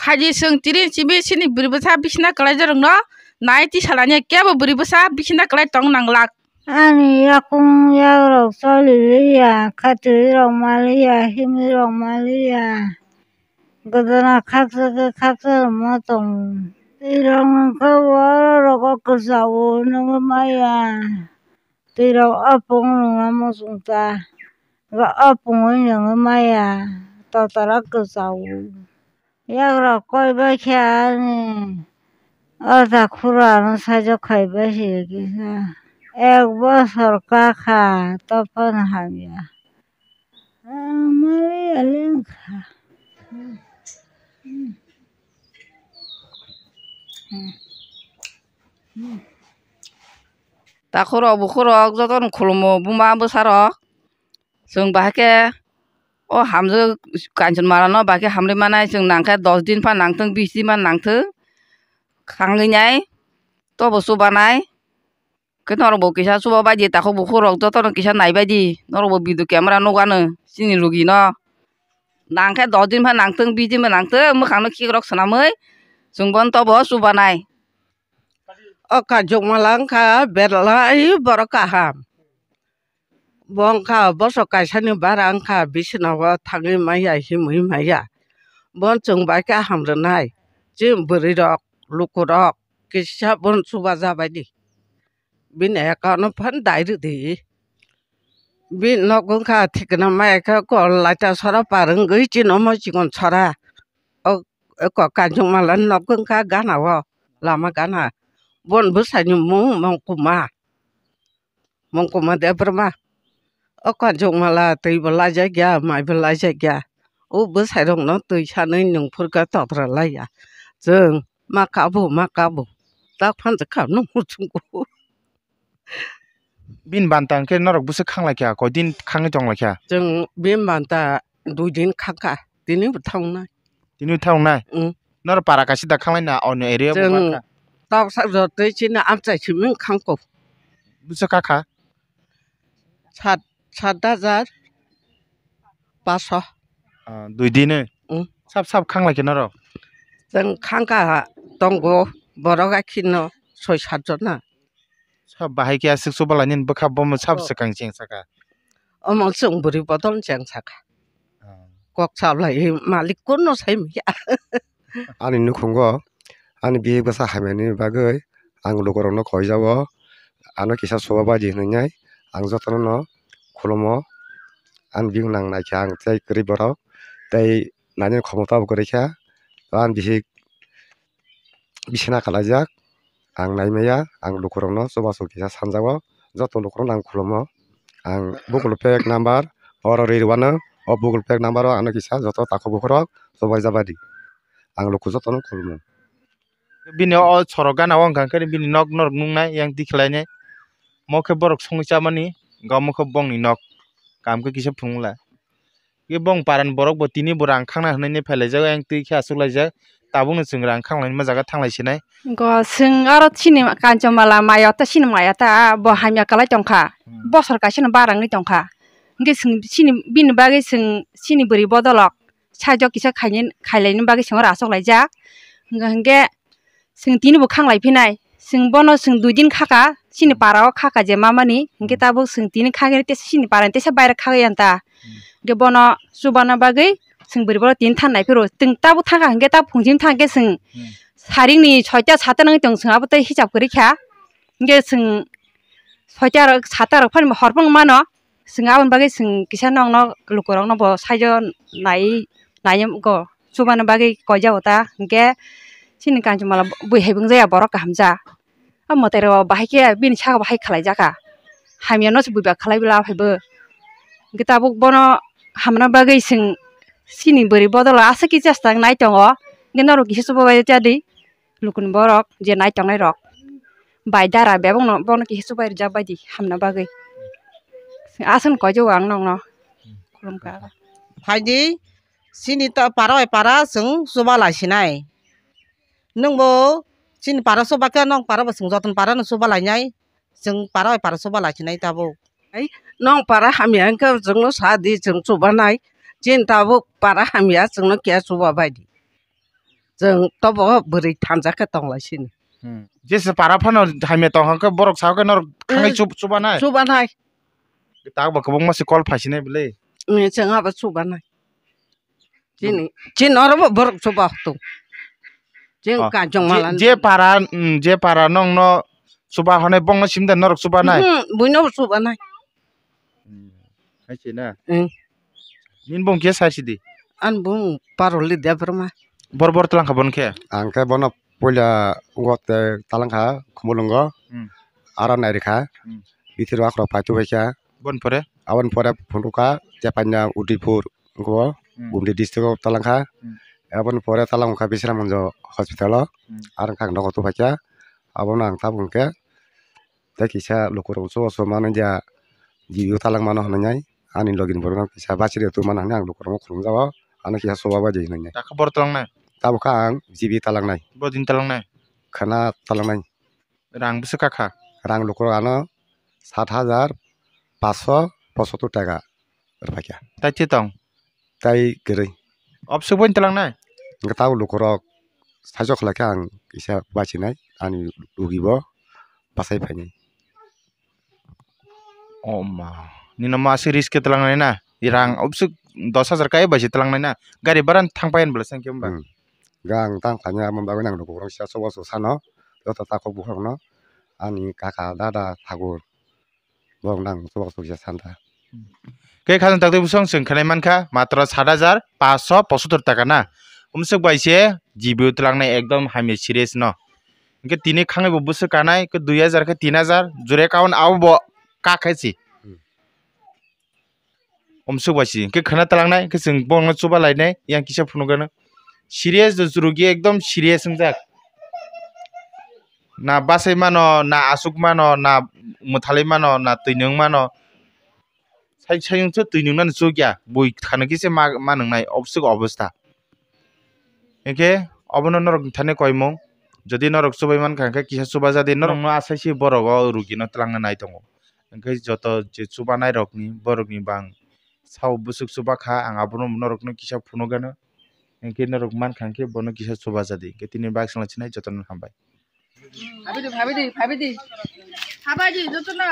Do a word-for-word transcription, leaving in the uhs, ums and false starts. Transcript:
Haji chwng tini simi chini bwrwi bwsa bisina kwlai jorokno nai tisalani kebo bwrwi bwsa bisina kwlai tong nanglak. Ani yakung yagrok choli liya, khatwi rok ma liya, himwi rok ma liya. Gwdana khaksa khe khaksa rwma tongo. Twi rok wngkha oro rogo kwchao nungwi maya. Twi rok o pung rwma muchung ta. Ga o pungwi nungwi maya. Totara kwchao. Yagra koi bai khe ani o takhura ano sajak khai bai se kisa. Ek bosor ka kha, to phano hamya. Amari aleng kha. Takhurok bukhurok jotono khulumo buma bwsarok. Chwng bahai khe o hamjwk Kanchanmalano bahai khe hamrwi manai, chwng nang khe dos din pha nangthwng, bis din pha nangthwng, khangwi nai tobo chubanai. Khe norokbo kisa chuba bai di, takhuk bukhuk rok jotono kisa nai bai di, norokbo video camera nukgano chini logino. Nang khe dos din pha nangthwng, bis din pha nangthwng, mwkhangno khikrok swnamwi chwng bono tobo chubanai. O Kanchanmala wngkha belai borok kaham. Bo wngkha bosok kaisani bara wngkha, bisinao thangwi maya, himwi maya. Bo chwng bai khe hamrwnai. Chini bwrwirok, lukurok kisa bono chubajabaidi. Bini account-o phan dai rwdi. Bini nok wngkha thikna maya khe kol laita sora par wngwi chini omo chikon sora. O, o ko Kanchanmala nok wngkha gana o, lama gana. Bon bwsaini mung Mongkuma. Mongkuma Debbarma. O Kanchanmala twibo laijakya, maibo laijakya. O bwsairokno twi sanwi nungphurkha totra laiya. Chwng ma kabo, ma kabo. Tak phanjakha nung muchungo. Bini banta hwnkhe norok bwswk khanglai kha, koi din khangwi tong lai kha? Chwng bini banta dui din khangkha, tini bo thangnai. Tini bo thangnai? Mm. Norok para kaisa da khanglai na, onyo area bo Chwng mankha? Tok sak jotoi chini amchai simi khangkho. Bwswk kha kha? Sat, sat hajar paso. Ah, dui din e? Mm. Sab sab khanglai khe norok? Chwng khangkha tongo borok akhino soi sat jona. Sab bahai khe aswk chubalai nini bwkha bomo sab Oh. swkang cheng saka. Omo chwng bwrwi bodol cheng saka. Ah. Kok sablai malik kuno sai maya. Ani nukhungo ani bihik bwsa hamyani bagwi ang lukurokno koijago. Ano kisa chuba bai di hwnwi ang jotono no khulumo. Ani bihik nang naikha ang tei kwrwi borok tei nainani khomotabo kwrwi kha. Ani bihik bisina kalaijak, ang naimaya, ang lukurokno chubachu kisa sanjago, joto lukurokno ang khulumo. Ang bukuluk pek number, oro ri rwano, o bukuluk pek number o ano kisa joto takhuk bukhurok chubai jabadi. Ang luku jotono khulumo. Bini o sorok gana o wngkha khe bini nok norok nuknai yang tikhlainai. Mo khe borok songwi chamani, omo khe bongni nok. Kaham khe kisa phunukla. Khe bong paran borok bo tini bo rang khangna hwnwi phailai jago, yang twi khe achuk laijak. Tabukno chwng rang khanglaima jaga thanglai sinai. Go chwng aro chini Kanchanmala maya ta, chini maya ta bo hamya kwlai tongkha. Hmm. Bosor kaisa no barangwi tongkha. Hwnkhe chwng chini, bini bagwi chwng chini bwrwi bodolok sajok kisa khaini, khailaini bagwi chwng oro achuk laijak. Hwnkhe, hwnkhe chwng tini bo khanglai phinai. Chwng bono chwng dui din khaka, chini para o khaka je mamani. Hwnkhe tabuk chwng tini khagwi tesa chini para ni tesa baire khagwi yanta. Hwnkhe bono chubana bagwi chwng bwrwi bono tini than nai phiro. Chwng tabuk thangkha hwnkhe tabuk phungchim thangkhe chwng saringni soita sata nangwi tong chwng abo tei hisab kwrwi kha. Hwnkhe chwng soita rok sata rok phano hor phano mano. Chwng aboni bagwi chwng kisa nokno lukurokno bo saijo nai, nai go chubana bagwi koijago ta. Hwnkhe chini Kanchanmala bui hai wngya borok kaham ja. O mwtai rok bahai khe bini saka bahai khlai jaka. Hamya no se buiba khlai bwla phaibo. Hwnkhe tabuk bono hamna bagwi chwng chini bwrwi bodol o aswk khe chesta nai tongo. Hwnkhe norok kisa chubabai chadi. Lukuni borok je nai tongnai rok bai dara bebak no bono kisa chubai rijak bai di hamna bagwi. Aswk no koijago ang nokno. Khulumkha. Phaidi chini ta para bai para chwng chuba lai sinai. Nwngbo chini para chuba khe nwng para bo chwng jotono para no chuba lainai. Chwng para bai para chuba lai sinai tabuk. Ai, nwng para hamya hwnkhe chwngno sa di, chwng chubanai. Chini tabuk para hamya, chwngno kiya chuba bai di. Chwng tobo bwrwi thansa khe tonglaisini. Hmm. Jesa para phano hamya tong hwnkhe borok sao khe norok khanai Hmm. chub-, chubanai. Chubanai. Tak bo kwbangma se kol phaisinai bwle. Hmm, chwng abo chubanai. Chini, chini oro bo borok chuba tung. Chwng Oh, kanchong je, malani. Je para, hmm, je para nongno chuba hwnwi bongno simda norok chubanai. Hmm, buino bo chubanai. Hmm. Hai se na? Hmm. Nini bung khe sai sidi? Ani bung Paroli Debbarma. Bor bor talang kha bon khe? Ang khe bono puila ungo te talang kha Khumulungo. Hmm. Aro nairi kha. Hmm. Bithir wak rok paitu bai kha. Bon pore? Aboni pore phunukha Chepanya Udaipur ungo Hmm. Gumti district o talang kha. Hmm. Aboni pore talang kha Bisramganj hospital o. Hmm. Aro kha nogo tu bai kha. Abono ang tabuk khe tei kisa lukurok chubachu mano ja G B o talang mano hwnwi nai ani logini borokno kisa bachiri tongmani hwnwi ang lukurokno khulumjago, ano kisa chuba bai di hwnwi nai. Takha bor talangnai? Tabukha ang G B talangnai. Bodin talangnai? Khana talangnai. Rang bwswk kakha? Rang lukurok ano sat hajar paanch sho pochottor taka rwphaikha. Tai twi tong? Tai kwrwi. Obswk boino talangnai? Hwnkhe tabuk lukurok saichok khlaikha ang kisa bachinai ani rugibo bachai phainai. O ma, nino ma se risk khe talangnai na? Rang obswk dos hajar kai bai se talangnai na? Gari bharani thang pai ani bwla sangkhe hwnba? Hmm. Ga ang tang thani amo bagwi nang lukurok kisa chubachu sano joto takhuk bukhukno ani kaka dada thakur. Borok nang chubachu kisa santa. Khe khajang takti bwswk chwng khnai mankha matro sat hajar paanch sho pochottor taka na. Umswk bai se G B o twlangnai ekdom hamya serious no. Hwnkhe tini khangwi bo bwswk kanai khe dui hajar khe tin hajar jure kaun abo bo kakhai si. Hmm. Umswk bai si hwnkhe khna twlangnai khe chwng borokno chuba lainai yang kisa phunukgano. Serious rugi ekdom serious wngjak. Na bachai mano, na aswk mano, na mwthalwi mano, na twi nwng mano. Sai sai wngse twi nwngnani chukya, bui khana kisa ma, ma nwngnai, obswk obostha. Hinkhe obono norok thani koimung, jodi norok chubai mankha hinkhe kisa chuba jadi, norokno asai se borok o rugino twlangna nai tongo. Hinkhe joto je chubanai rokni, borokni bang sao bwswk chuba kha, ang abono norokno kisa phunukgano. Hinkhe norok mankha hinkhe bono kisa chuba jadi. Hinkhe tini bak swngla chinai jotono hambai. Phaidi, phaidi, phaidi. Phaidi, jotono.